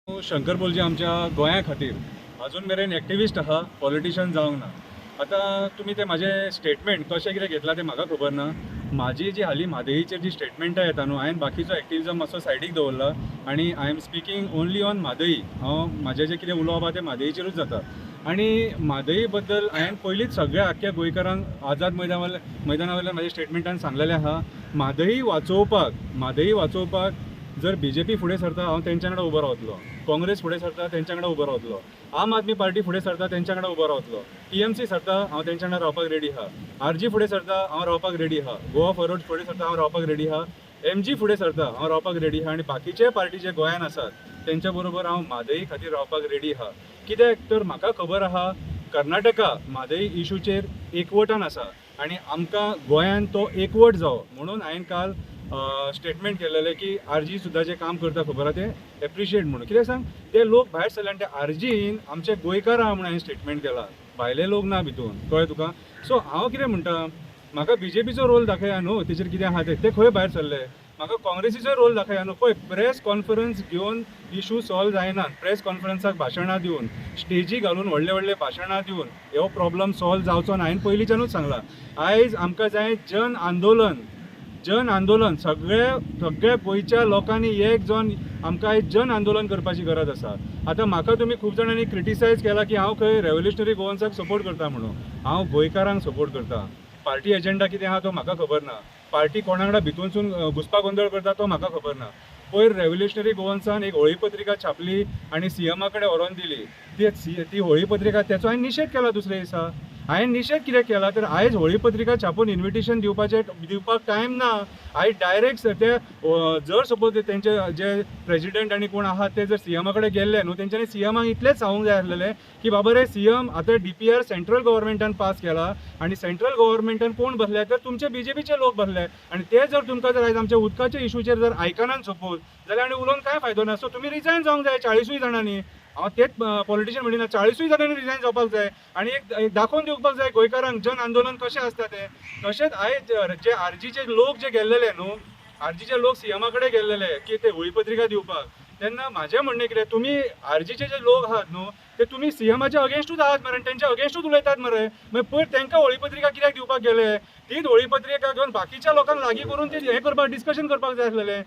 शंकर पोलजी आमच्या गोंया खातीर अजून मेरेन एक्टिविस्ट आहा, पॉलिटिशियन जावंक ना. आतां तुमी ते म्हाजें स्टेटमेंट कशें कितें घेतलां तें म्हाका खबर ना. म्हाजी जी हालीं म्हादईचेर जी स्टेटमेंटां येता न्हू, हांवें बाकीचो एक्टिविजम मातसो सायडीक दवरला आनी I am speaking only on Mhadei. हांव म्हाजें जें कितें उलोवप आहा तें म्हादईचेरूच जाता. आनी म्हादई बद्दल हांवें पयलींच सगळ्या आख्ख्या गोंयकारांक आझाद मैदाना वयल्यान म्हाज्या स्टेटमेंटान सांगलेलें आहा, म्हादई वाचोवपाक जर बीजेपी फुडें सरता हांव तेंच्या वांगडा उबो रावतलो, काँग्रेस फुडें सरता तेंच्या वांगडा उबो रावतलो, आम आदमी पार्टी फुडें सरता तेंच्या वांगडा उबो रावतलो, टीएमसी सरता हांव तेंच्या वांगडा रावपाक रेडी आहा, आरजी फुडें सरता हांव रावपाक रेडी आहा, गोवा फॉरवर्ड फुडें सरता हांव रावपाक रेडी आहा, एमजी फुडें सरता हांव रावपाक रेडी आहा आनी बाकीचे पार्टी जे गोंयान आसात तेंच्या बरोबर हांव म्हादई खातीर रावपाक रेडी आहा. कित्याक तर म्हाका खबर आहा कर्नाटका म्हादई इशूचेर एकवटान आसा आनी आमकां गोंयान तो एकवट जावो म्हणून हांवें काल स्टेटमेंट केलेलें की आरजी सुद्दां जें काम करता खबर आहा तें एप्रिशिएट म्हणून. कित्याक सांग, ते लोक भायर सरले आनी ते आरजीन आमचे गोंयकार आहा म्हणून हांवें स्टेटमेंट केला, भायले लोक ना भितून, कळ्ळें तुका. सो हांव कितें म्हणटा, म्हाका बीजेपीचो रोल दाखया न्हू तेचेर कितें आहा तें, ते खंय भायर सरले. म्हाका काँग्रेसीचो रोल दाखया न्हू, पळय प्रेस कॉन्फरन्स घेवन इशू सॉल्व जायना. प्रेस कॉन्फरन्साक भाशणां दिवन, स्टेजी घालून व्हडले व्हडले भाशणां दिवन हो प्रॉब्लम सॉल्व जावचो ना. हांवें पयलींच्यानूच सांगलां, आयज आमकां जाय जन आंदोलन. जन आंदोलन सगळ्या गोंयच्या लोकांनी एक जावन आमकां आयज जन आंदोलन करपाची गरज आसा. आतां म्हाका तुमी खूब जाणांनी क्रिटिसायज केला की हांव खंय रेव्होल्युशनरी गोवन्साक सपोर्ट करता म्हणून. हांव गोंयकारांक सपोर्ट करता. पार्टी एजेंडा कितें आहा तो म्हाका खबर ना, पार्टी कोणा वांगडा भितूनसून घुसपा गोंदळ करता तो म्हाका खबर ना. पयर रेव्होल्युशनरी गोवन्सान एक होळी पत्रिका छापली आनी सीएमा कडेन व्हरोन दिली. ती होळी पत्रिका तेचो हांवें निशेध केला. दुसऱ्या दिसा हांवें निशेध कित्याक केला तर आयज होळी पत्रिका छापून इन्विटेशन दिवपाक टायम ना. आयज डायरेक्ट ते जर सपोज तेंचे जे प्रेजिडेंट आनी कोण आहात ते जर सीएमा कडेन गेल्ले न्हू, तेंच्यांनी सीएमाक इतलेंच सांगूंक जाय आसलेलें की बाबा रे सीएम, आतां डीपीआर सेंट्रल गव्हर्मेंटान पास केला आनी सेंट्रल गव्हर्मेंटान कोण बसले तर तुमचे बीजेपीचे लोक बसले आनी ते जर तुमकां जर आयज आमच्या उदकाच्या इशूचेर जर आयकनान सपोज जाल्यार आनी उलोवन कांय फायदो ना. सो तुमी रिजायन जावंक जाय 40 जाणांनी. हांव तेच पॉलिटिशियन म्हणिना, 40 जाणांनी रिजायन जावपाक जाय आनी एक दाखोवन दिवपाक जाय गोंयकारांक जन आंदोलन कशें आसता तें. तशेंच आयज जे आरजीचे लोक जे गेल्लेले न्हू, आरजीचे लोक सीएमा कडेन गेल्लेले की ते होळी पत्रिका दिवपाक, तेन्ना म्हाजें म्हणणें कितें, तुमी आरजीचे जे लोक आहात न्हू ते तुमी सीएमाच्या अगेन्स्टूच आहात मरे, तेंच्या अगेन्स्टूच उलयतात मरे. मागीर पयर तेंकां होळी पत्रिका कित्याक दिवपाक गेले? तीच होळी पत्रिका घेवन बाकीच्या लोकांक लागीं करून ते हें करपाक, डिस्कशन करपाक जाय आसलेलें.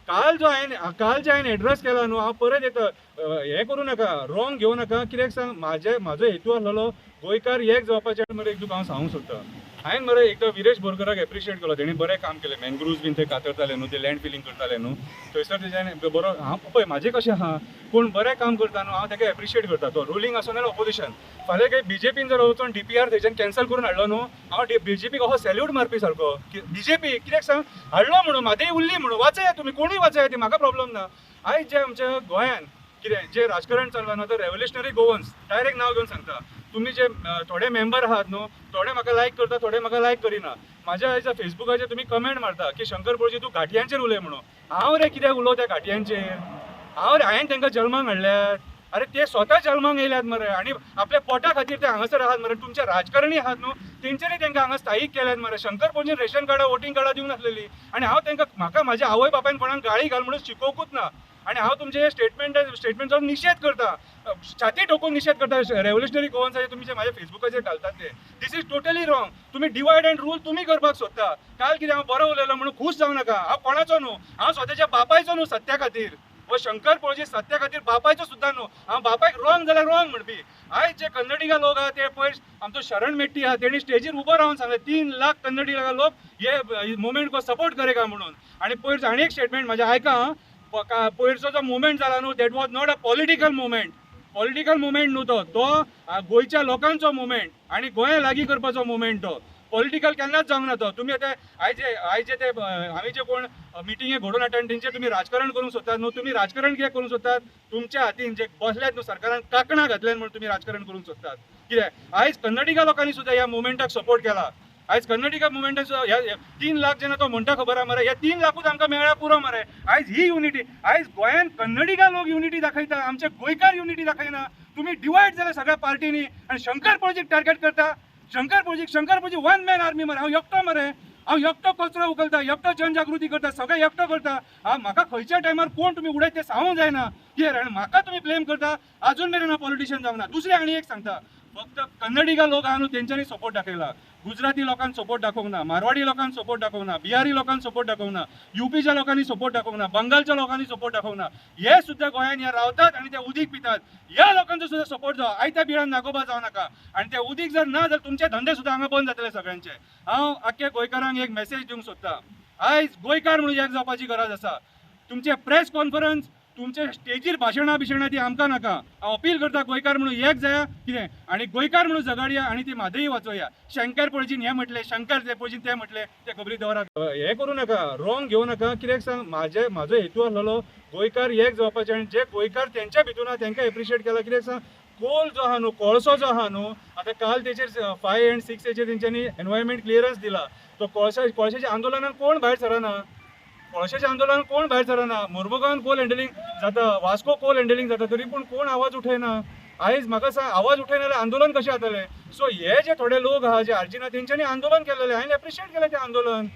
काल जे हांवें एड्रेस केला न्हू, हांव परत येता, हें करूं नाका, रॉंग घेवं नाका. कित्याक सांग, म्हाजो हेतू आसलेलो गोंयकार एक जावपाचें मरे. एक तुका हांव सांगूंक सोदता, हांवें मरे एकदां विरेश बोरकराक एप्रिशिएट केलो, तेणी बरें काम केलें. मॅनग्रुव्स बीन ते कातरताले न्हू, ते लँड फिलींग करताले न्हू, थंयसर तेज्यान बरो. हांव पळय म्हाजें कशें आहा, कोण बरें काम करता न्हू हांव तेका एप्रिशिएट करता, तो रुलींग आसूं नाल्यार ऑपोजिशन. फाल्यां काही बीजेपीन जर वचून डीपीआर थंयच्यान कॅन्सल करून हाडलो न्हू, हांव बीजेपीक असो सॅल्यूट मारपी सारको. बीजेपी कित्याक सांग, हाडलो म्हणून म्हादय उरली म्हणून, वाचया तुमी, कोणूय वाचया ती, म्हाका प्रॉब्लम ना. आयज जे आमच्या गोंयान कितें जे राजकारण चल्लां न्हू, आतां रेव्होल्युशनरी गोवन्स डायरेक्ट नांव घेवन सांगता, तुमी जे थोडे मेंबर आहात न्हू, थोडे म्हाका लायक करता, थोडे म्हाका लायक करिना. म्हाज्या आयज फेसबुकाचेर तुमी कमेंट मारता की शंकर पोळजी तूं घाटयांचेर उलय म्हणून. हांव रे कित्याक उलोव त्या घाटयांचेर? हांव रे, हांवें तांकां जल्माक हाडल्यात? अरे ते स्वता जल्माक येयल्यात मरे आनी आपल्या पोटा खातीर ते हांगासर आहात मरे. तुमचे राजकारणी आहात न्हू, तेंच्यांनी तांकां हांगा स्थायीक केल्यात मरे. शंकर पोळजीन रेशन कार्डां, वोटींग कार्डां दिवंक नासलेली आनी हांव तांकां, म्हाका म्हाज्या आवय बापायन कोणाक गाळी घाल म्हणून शिकोवकूच ना. आनी हांव तुमचे स्टेटमेंटचो निशेध करता, छाती ठोकून निशेध करता. रेव्होल्युशनरी गोवन्साचे तुमी जे म्हाज्या फेसबुकाचेर घालतात ते, this is totally wrong. तुमी डिवायड अँड रूल तुमी करपाक सोदता. काल कितें हांव बरो उलयलो म्हणून खूश जावं नाका. हांव कोणाचो न्हू, हांव स्वताच्या बापायचो न्हू सत्या खातीर. हो शंकर पोळजी सत्या खातीर बापायचो सुद्दां न्हू. हांव बापायक रॉंग जाल्यार रॉंग म्हणपी. आयज जे कन्नडिगा लोक आहा ते पयर आमचो शरण मेट्टी आहा, तेणी स्टेजीर उबो रावन सांगलें 3 लाख कन्नडिगा लोक हे मुवमेंट को सपोर्ट करेगा म्हणून. आनी पयर आनी एक स्टेटमेंट म्हाजें आयका, पयरचो जो मुवमेंट जाला न्हू, that was not a political movement. Political movement न्हू तो, तो गोंयच्या लोकांचो मुवमेंट आनी गोंया लागीं करपाचो मुवमेंट तो. पॉलिटिकल केन्नाच जावंक ना तो. तुमी आतां आयजे ते आमी जे कोण मिटिंगे घडोवन हाडटा आनी तेंचेर तुमी राजकारण करूंक सोदतात न्हू. तुमी राजकारण कित्याक करूंक सोदतात? तुमच्या हातीन जे बसल्यात न्हू सरकारान कांकणां घातल्यात म्हणून तुमी राजकारण करूंक सोदतात. कित्याक आयज कन्नडिगा लोकांनी सुद्दां ह्या मुवमेंटाक सपोर्ट केला. आयज कर्नाटका मुवमेंटान सुद्दां ह्या 3 लाख जेन्ना तो म्हणटा खबर आहा मरे, ह्या 3 लाखूच आमकां मेळ्ळ्या पुरो मरे. आयज ही युनिटी, आयज गोंयान कन्नडिगा लोक युनिटी दाखयता, आमचे गोंयकार युनिटी दाखयना. तुमी डिवायड जाले सगळ्या पार्टींनी आनी शंकर पोळजीक टार्गेट करता. Shankar Polji one man army मरे. हांव एकटो मरे, हांव एकटो कचरो उखलता, एकटो जनजागृती करता, सगळें एकटो करता. हांव म्हाका खंयच्या टायमार कोण तुमी उडयत तें सांगूंक जायना. कितें आनी म्हाका तुमी ब्लेम करता. अजून मेरेन हांव पॉलिटिशियन जावंक ना. दुसरें आनी एक सांगता, फक्त कन्नडिगा लोक आहा न्हू तेंच्यांनी सपोर्ट दाखयला, गुजराती लोकांक सपोर्ट दाखोवंक ना, मारवाडी लोकांक सपोर्ट दाखोवंक ना, बिहारी लोकांक सपोर्ट दाखोवंक ना, युपीच्या लोकांनी सपोर्ट दाखोवंक ना, बंगालच्या लोकांनी सपोर्ट दाखोवंक ना. हे सुद्दां गोंयान ह्या रावतात आनी ते उदीक पितात, ह्या लोकांचो सुद्दां सपोर्ट जावं. आयत्या बिळान नागोबा जावं नाका. आनी ते उदीक जर ना जाल्यार तुमचे धंदे सुद्दां हांगा बंद जातले सगळ्यांचे. हांव आख्खे गोंयकारांक एक मॅसेज दिवंक सोदता, आयज गोंयकार म्हणून एक जावपाची गरज आसा. तुमचे प्रेस कॉन्फरन्स, तुमचे स्टेजीर भाशणां बिशणां ती आमकां नाका. हांव अपील करता गोंयकार म्हणून एक जाया कितें आनी गोंयकार म्हणून झगडया आनी ती म्हादई वाचोवया. शंकर पळजीन हें म्हटलें, शंकर ते पळजीन तें म्हटलें, तें खबरी दवरात. हें करूं नाका, रॉंग घेवं नाका. कित्याक सांग, म्हाजो हेतू आसलेलो गोंयकार एक जावपाचें आनी जे गोंयकार तेंच्या भितून आहा तेंकां एप्रिशिएट केला. कित्याक सांग, कोल जो आहा न्हू, कोळसो जो आहा न्हू, आतां काल तेचेर 5 and 6 हेचेर तेंच्यांनी एनवायरमेंट क्लियरन्स दिला. तो कोळशाच्या आंदोलनान कोण भायर सरना, कोळशाच्या आंदोलनान कोण भायर सरना. मोर्मुगांवान कोल हँडलिंग जाता, वास्को कोल हँडलिंग जाता, तरी पूण कोण आवाज उठयना. आयज म्हाका सांग, आवाज उठयना जाल्यार आंदोलन कशें जातलें? सो हे जे थोडे लोक आहा जे आर्जिना तेंच्यांनी आंदोलन केलेलें, हांवें एप्रिशिएट केलें तें आंदोलन.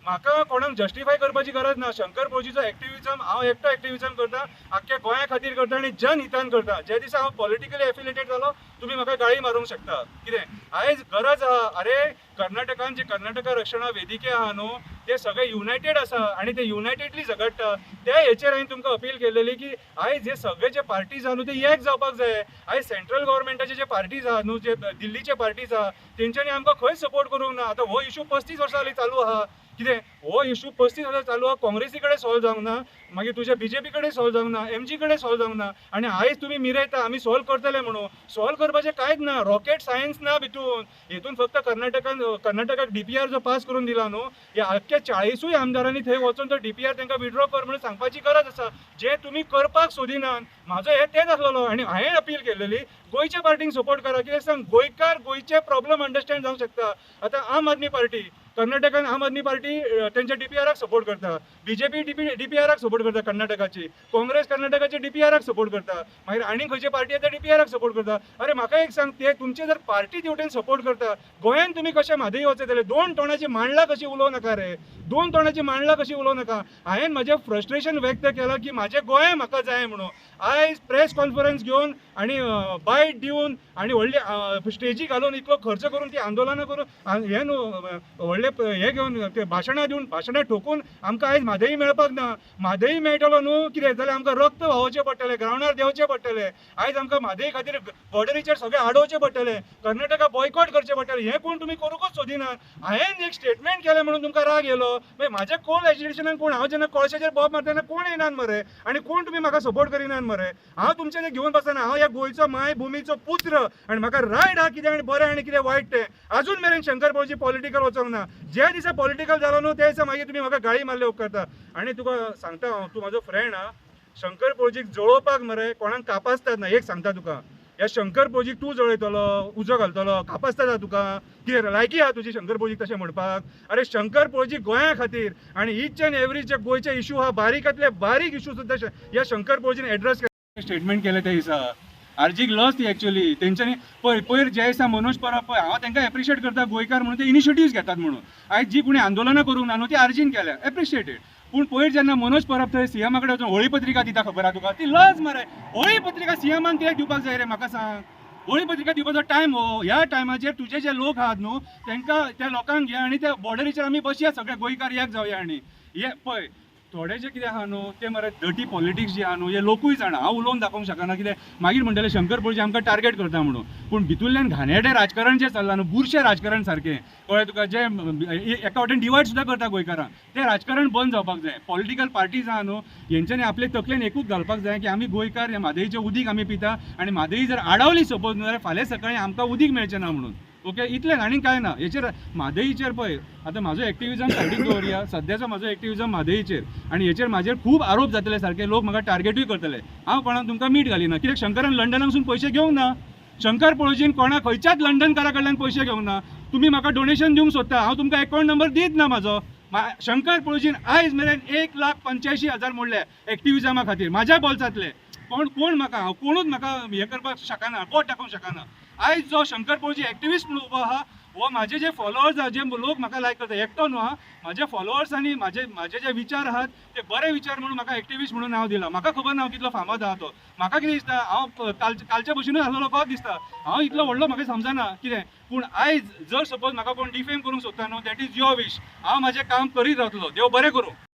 म्हाका कोणाक जस्टिफाय करपाची गरज ना. शंकर पळजीचो एक्टिविजम हांव एकटो एक्टिविजम करता, आख्ख्या गोंया खातीर करता आनी जनहितान करता. जे दिसा हांव पॉलिटिकली एफिलिएटेड जालो तुमी म्हाका गाळी मारूंक शकता. कितें आयज गरज आहा. अरे कर्नाटकान जे कर्नाटका रक्षणा वेदिके आहा न्हू ते सगळे युनायटेड आसा आनी ते युनायटेडली झगडटा. त्या हेचेर हांवें तुमकां अपील केलेली की आयज हे सगळे जे पार्टीज आहा न्हू ते एक जावपाक जाय. आयज सेंट्रल गव्हर्मेंटाचे जे पार्टीज आहा न्हू, जे दिल्लीचे पार्टीज आहा तेंच्यांनी आमकां खंयच सपोर्ट करूंक ना. आतां हो इशू 35 वर्सां जालीं चालू आहा. कितें हो इशू 35 वर्सां चालू आहा, काँग्रेसी कडेन सॉल्व जावंक ना, मागीर तुज्या बीजेपी कडेन सॉल्व जावंक ना, एमजी कडेन सॉल्व जावंक ना. आनी आयज तुमी मिरयता आमी सॉल्व करतले म्हणून. सॉल्व करपाचें कांयच ना, रॉकेट सायन्स ना भितून. हेतून फक्त कर्नाटकाक डीपीआर जो पास करून दिला न्हू, ह्या आख्ख्या 40 आमदारांनी थंय वचून तो डीपीआर तांकां विड्रॉ कर म्हणून सांगपाची गरज आसा. जे तुमी करपाक सोदिनात, म्हाजो हे तेच आसलेलो. आनी हांवें अपील केलेली गोंयच्या पार्टींक सपोर्ट करा. कित्याक सांग, गोंयकार गोंयचे प्रॉब्लम अंडरस्टँड जावंक शकता. आतां आम आदमी पार्टी कर्नाटकान आम आदमी पार्टी तेंच्या डीपीआराक सपोर्ट करता, बीजेपी डीपीआराक सपोर्ट करता कर्नाटकाची, काँग्रेस कर्नाटकाची डीपीआराक सपोर्ट करता, मागीर आनी खंयची पार्टी आसा डीपीआराक सपोर्ट करता. अरे म्हाका एक सांग, ते तुमचे जर पार्टी तेवटेन सपोर्ट करता, गोंयान तुमी कशें म्हादई वचयतले? दोन तोंडाची मांडला कशी उलोवं नाका रे, दोन तोंडाची मांडला कशी उलोवं नाका. हांवें म्हजें फ्रस्ट्रेशन व्यक्त केलां की म्हाजें गोंय म्हाका जाय म्हणून. आयज प्रेस कॉन्फरन्स घेवन आनी बायट दिवन आनी व्हडली स्टेजी घालून इतलो खर्च करून ती आंदोलनां करून हें न्हू व्हडले हे घेवन ते भाशणां दिवन भाशणां ठोकून आमकां आयज म्हादई मेळपाक ना. म्हादई मेळटलो न्हू कितें जाल्यार आमकां रक्त व्हांवचें पडटलें, ग्रावंडार देंवचें पडटलें. आयज आमकां म्हादई खातीर बॉर्डरीचेर सगळें आडोवचें पडटलें, कर्नाटका बॉयकॉट करचें पडटलें. हें कोण तुमी करूंकच सोदिनात. हांवें एक स्टेटमेंट केलें म्हणून तुमकां राग येयलो. मागीर म्हाज्या कोण एजिटेशनान कोण, हांव जेन्ना कोळशाचेर बोब मारता तेन्ना कोण येनात मरे आनी कोण तुमी म्हाका सपोर्ट करिनात मरे. हांव तुमचें तें घेवन बसना. हांव ह्या गोंयचो मायभुमीचो पुत्र आनी म्हाका रायट आहा कितें आनी बरें आनी कितें वायट तें. अजून मेरेन शंकर पळजी पॉलिटिकल वचोंक ना. जे दिसा पॉलिटिकल जालो न्हू त्या दिसा मागीर तुमी म्हाका गाळी मारले उपकारता. आनी तुका सांगता हांव, तूं म्हाजो फ्रेंड आहा, शंकर पळजीक जळोवपाक मरे कोणाक कापासतात ना. एक सांगता तुका, ह्या शंकर पळजीक तूं जळयतलो, उजो घालतलो, कापासतात तुका? कितें लायकी आहा तुजी शंकर पळजीक तशें म्हणपाक? अरे शंकर पळजी गोंया खातीर आनी इच एंड एवरी जे गोंयचे इशू आहा, बारीकांतले बारीक इशू सुद्दां ह्या शंकर पळजीन एड्रेस स्टेटमेंट केलें त्या दिसा. आर्जीक लस ती एक्चुअली तेंच्यांनी पळय पयर जे दिसा मनोज परब, पळय हांव तांकां एप्रिशिएट करता गोंयकार म्हणून ते इनिशिएटिव्स घेतात म्हणून. आयज जी कोणी आंदोलनां करूंक ना न्हू ती आर्जीन केल्या, एप्रिशिएटेड. पूण पयर जेन्ना मनोज परब थंय सीएमा कडेन वचून होळी पत्रिका दिता, खबर आहा तुका? ती लज मरे. होळी पत्रिका सीएमान कित्याक दिवपाक जाय रे म्हाका सांग? होळी पत्रिका दिवपाचो टायम हो. ह्या टायमाचेर तुजे जे लोक आहात न्हू तांकां त्या लोकांक घे आनी त्या बॉर्डरीचेर आमी बसया, सगळे गोंयकार एक जावया. आनी हे पळय थोडे जे कितें आहा न्हू ते मरे डर्टी पॉलिटिक्स जे आहा न्हू हे लोकूय जाणा. हांव उलोवन दाखोवंक शकना कितें मागीर म्हणटले शंकर पळजी आमकां टार्गेट करता म्हणून. पूण भितूरल्यान घाणेरडें राजकारण जें चल्लां न्हू, बुरशें राजकारण सारकें, कळ्ळें तुका, जें एका वटेन डिवायड सुद्दां करता गोंयकारांक, तें राजकारण बंद जावपाक जाय. पॉलिटिकल पार्टीज आहा न्हू हेंच्यांनी आपले तकलेन एकूच घालपाक जाय की आमी गोंयकार, ह्या म्हादईचें उदीक आमी पिता आनी म्हादई जर आडावली सपोज न्हू जाल्यार फाल्यां सकाळीं आमकां उदीक मेळचें ना म्हणून. ओके, इतलें आनी कांय ना. हेचेर म्हादईचेर पळय आतां म्हाजो एक्टिविजम सायडीक दवरया, सद्याचो म्हाजो एक्टिविजम म्हादईचेर आनी हेचेर म्हाजेर खूब आरोप जातले, सारके लोक म्हाका टार्गेटूय करतले. हांव कोणाक तुमकां मीठ घालिना कित्याक शंकरान लंडनाकसून पयशे घेवंक ना, शंकर पळोवजीन कोणा खंयच्याच लंडनकारा कडल्यान पयशे घेवंक ना. तुमी म्हाका डोनेशन दिवंक सोदता, हांव तुमकां अकावंट नंबर दीत ना म्हाजो. शंकर पळोवजीन आयज मेरेन 1,85,000 मोडले एक्टिविजमा खातीर म्हाज्या बोल्सांतले. कोण कोण म्हाका, हांव कोणूच म्हाका हें करपाक शकना, बोट दाखोवंक शकना. आयज जो शंकर पळोवजी एक्टिविस्ट म्हणून उबो आहा हो म्हाजे जे फॉलोअर्स आहा, जे लोक म्हाका लायक करता, एकटो न्हू आहा, म्हाजे फॉलोअर्स आनी म्हाजे म्हाजे जे विचार आहात ते बरे विचार म्हणून म्हाका एक्टिविस्ट म्हणून नांव दिलां. म्हाका खबर ना हांव कितलो फामाद आहा तो. म्हाका कितें दिसता, हांव कालच्या भशेनूच आसलेलो कसो दिसता. हांव इतलो व्हडलो म्हाका समजना कितें. पूण आयज जर सपोज म्हाका कोण डिफेम करूंक सोदता न्हू, that is your wish. हांव म्हाजें काम करीत रावतलो. देव बरें करूं.